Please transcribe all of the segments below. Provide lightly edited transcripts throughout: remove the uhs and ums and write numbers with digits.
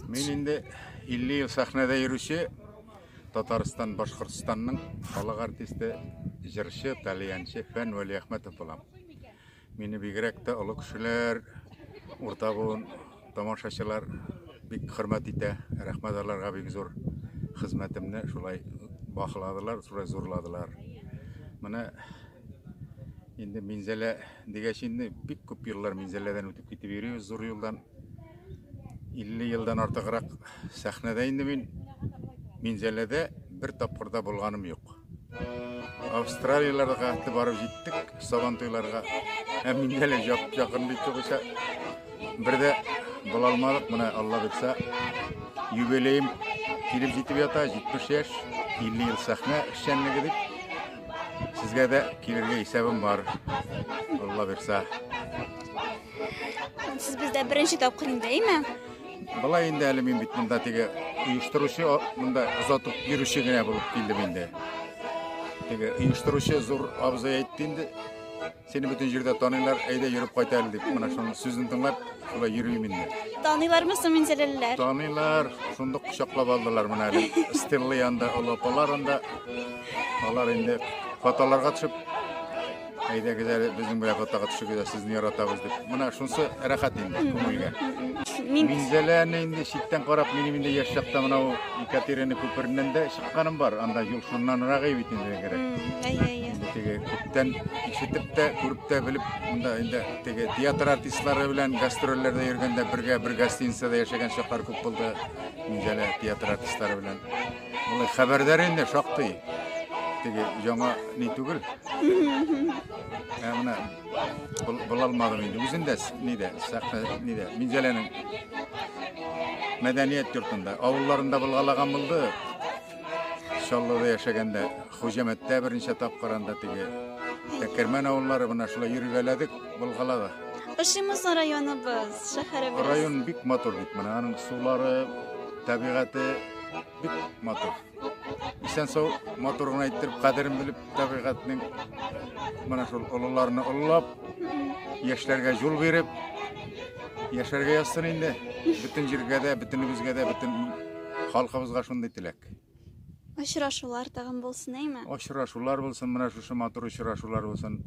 Мин инде 50 ел сәхнәдә йөрүче Татарстан, Башкортстанның халык артисты, җырчы, тальянчы Фән Вәлиәхмәтов булам. Мине бигрәк тә олы кешеләр, урта буын тамашачылар бик хөрмәт итә. Рәхмәт аларга бик зур хезмәтемне шулай баһаладылар, шулай зурладылар. Менә инде Минзәлә дигәч инде бик күп еллар Минзәләдән үтеп китеп йөрибез зур юлдан. 50 елдан артыграк сәхнәдә инде мин Минзәләдә бер тапкыр да булганым юк. Австралияләргә хәтле барып җиттек, Сабантуйларга. Ә Минзәлә жап-якын бит югыйсә. Бер дә була алмадык, менә Алла бирсә, юбилеем килеп җитеп ята, 70 яшь, 50 ел сәхнә эшчәнлеге дип. Сезгә дә килергә исәбем бар. Алла бирсә. Сез бездә беренче тапкыр инде, әйме? Болай инде әле мин бит монда теге оештыручы, монда озатып йөрүче генә булып килдем инде. Теге оештыручы зур абзый әйтте инде, сине бөтен җирдә таныйлар, әйдә йөреп кайт әле дип. Менә шуның сүзен тыңлап, шулай йөрим инде. Таныйлармы соң минзәләлеләр? Таныйлар, шундук кочаклап алдылар менә әле. Стелла янында, олы апалар анда. Алар инде фотоларга төшеп, әйдәгез әле безнең белән фотога төшегез, сезне яратабыз дип. Менә шунысы рәхәт инде күңелгә. Мин Минзәләне инде читтән карап, минем инде яшь чакта менә ул Екатерина күпереннән дә чыкканым бар. Анда юл шуннанрак бит инде кирәк. Әйе, әйе. Инде теге күптән ишетеп тә, күреп тә белеп, монда инде теге театр артистлары белән гастрольләрдә йөргәндә бергә бер гостиницада яшәгән чаклар күп булды. Минзәлә театр артистлары белән. Болай хәбәрдәр инде шактый. Теге яңа ни түгел. Ә менә була алмадым инде. Үзендә нидә, сәхнә нидә, Минзәләнең мәдәният йортында, авылларында булгалаган булды. Чаллыда яшәгәндә, Хуҗамәттә берничә тапкыр анда теге Тәкәрмән авыллары менә шулай йөргәләдек, булгалады. Ошыймы соң районыбыз, шәһәребез? Район бик матур бит менә, аның сулары, табигате бик матур. Исән сау матур гына иттереп, кадерен белеп, табигатьнең менә шул олыларны олылап, яшьләргә юл биреп, яшәргә язсын инде. Бөтен җиргә дә, бөтенебезгә дә, бөтен халкыбызга шундый теләк. Очрашулар тагын булсын, әйме? Очрашулар булсын, менә шушы матур очрашулар булсын.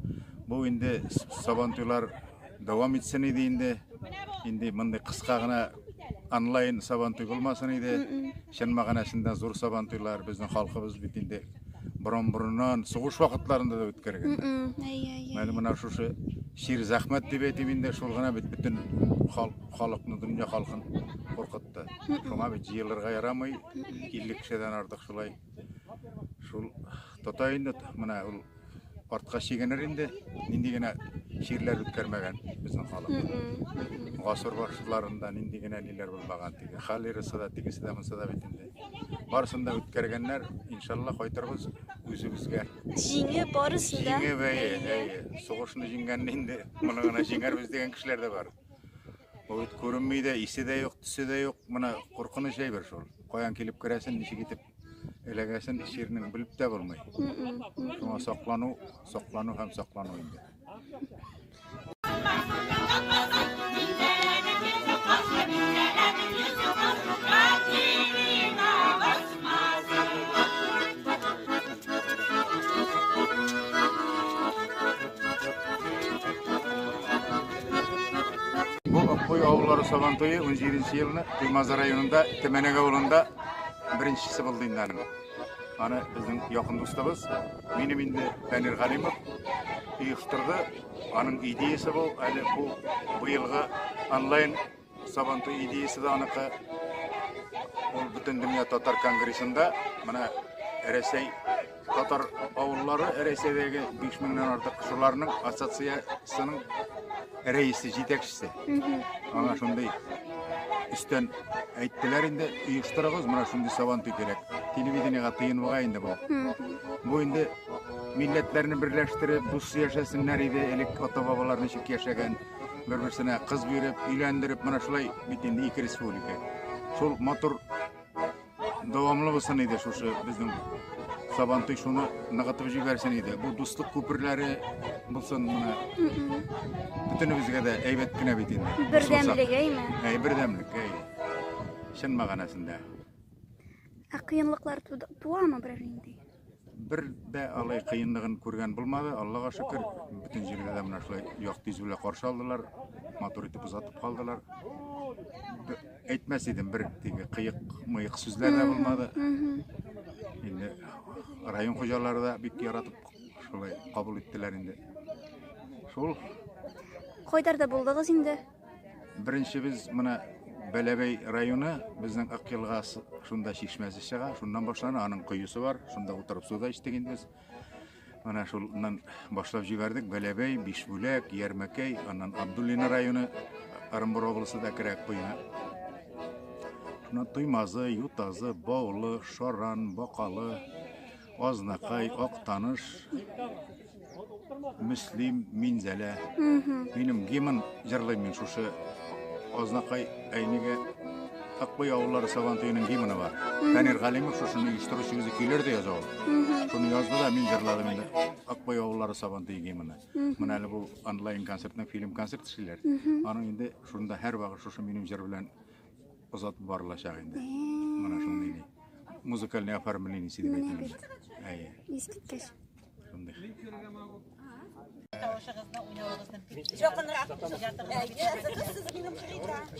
Бу инде Сабантуйлар дәвам итсен иде инде. Инде мондый кыска гына онлайн Сабантуй булмасын иде. Чын мәгънәсендә зур Сабантуйлар безнең халкыбыз бит инде борын-борыннан сугыш вакытларында да үткәргәннәр. Әйе, әйе. Әле менә шушы чир зәхмәт дип әйтим инде, шул гына бит бөтен халыкны, дөнья халкын куркытты. Шуңа бит җыелырга ярамый, 50 кешедән артык шулай. Шул тота инде, менә ул артка чигенер инде, нинди генә чирләр үткәрмәгән безнең халык. Гасыр башларында нинди генә ниләр булмаган, теге холерасы да, тегесе дә, монысы да бит инде. Барысын да үткәргәннәр, иншалла кайтырбыз үзебезгә. Җиңеп барысын да. Җиңеп, әйе, әйе. Сугышны җиңгәнне инде моны гына җиңәрбез дигән кешеләр дә бар. Бу бит күренми дә, исе дә юк, төсе дә юк. Менә куркыныч әйбер шул. Каян килеп керәсен, ничек итеп эләгәсен чирнең белеп тә булмый. Шуңа саклану, саклану һәм саклану инде. Бу Аккой авыллары Сабантуе 17 елны Туймазы районында Төмәнәк авылында беренчесе булды инде аның. Аны безнең якын дустыбыз, минем инде Фәнир Галимов оештырды. Аның идеясе бу, әле бу быелгы онлайн Сабантуй идеясе дә аныкы. Ул Бөтендөнья татар конгрессында менә Рәсәй татар авыллары Рәсәйдәге 5 меңнән артык шуларның ассоциациясенең рәисе, җитәкчесе. Аңа шундый өстән әйттеләр инде, оештырыгыз, менә шундый Сабантуй кирәк. Телевидениега тыенуга инде бу. Бу инде милләтләрне берләштереп, дус яшәсеннәр иде, элек ата-бабалар ничек яшәгән. Бер-берсенә кыз биреп, өйләндереп, менә шулай бит инде ике республика. Шул матур дәвамлы булсын иде шушы безнең Сабантуй шуны ныгытып җибәрсен иде. Бу дуслык күперләре булсын менә. Бөтенебезгә дә әйбәт кенә бит инде. Бердәмлек, әйме? Әй, бердәмлек, әй. Чын мәгънәсендә. Ә кыенлыклар туамы берәр нинди? Бер дә алай кыенлыгын күргән булмады, Аллага шөкер, бөтен җирдә дә менә шулай якты йөз белән каршы алдылар, матур итеп озатып калдылар. Әйтмәс идем, бер теге кыек-мыек сүзләр дә булмады. Инде район хуҗалары да бик яратып шулай кабул иттеләр инде. Шул. Кайдарда булдыгыз инде? Беренче без менә Бәләбәй районы, безнең Ык елгасы, шунда чишмәсе чыга, шуннан башлана, аның коесы бар, шунда утырып су да эчтек инде без. Менә шуннан башлап җибәрдек. Бәләбәй, Бишбүләк, Ярмәкәй, аннан Абдуллино районы, Ырынбур облысы да керә буена. Шуннан Туймазы, Ютазы, Баулы, Шаран, Бакалы, Азнакай, Актаныш, Мөслим, Минзәлә. Минем гимн җырлыйм мин шушы Азнакай Әйнигә Акбай авыллары Сабан туеның гимны бар. Фәнир Галимов шушыны оештыручы үзе көйләр дә яза ул. Шуны язды да мин җырладым инде. Акбай авыллары Сабан туе гимны. Менә әле бу онлайн концертның фильм концерт эшлиләр. Аның инде шунда һәрвакыт шушы минем җыр белән озатып барылачак инде. Менә шундый ни. Музыкальный оформление дип әйтим инде. Әйе. Искиткеч. Шундый. Тавышыгызны, уйнавыгызны бик якынрак ятыгыз.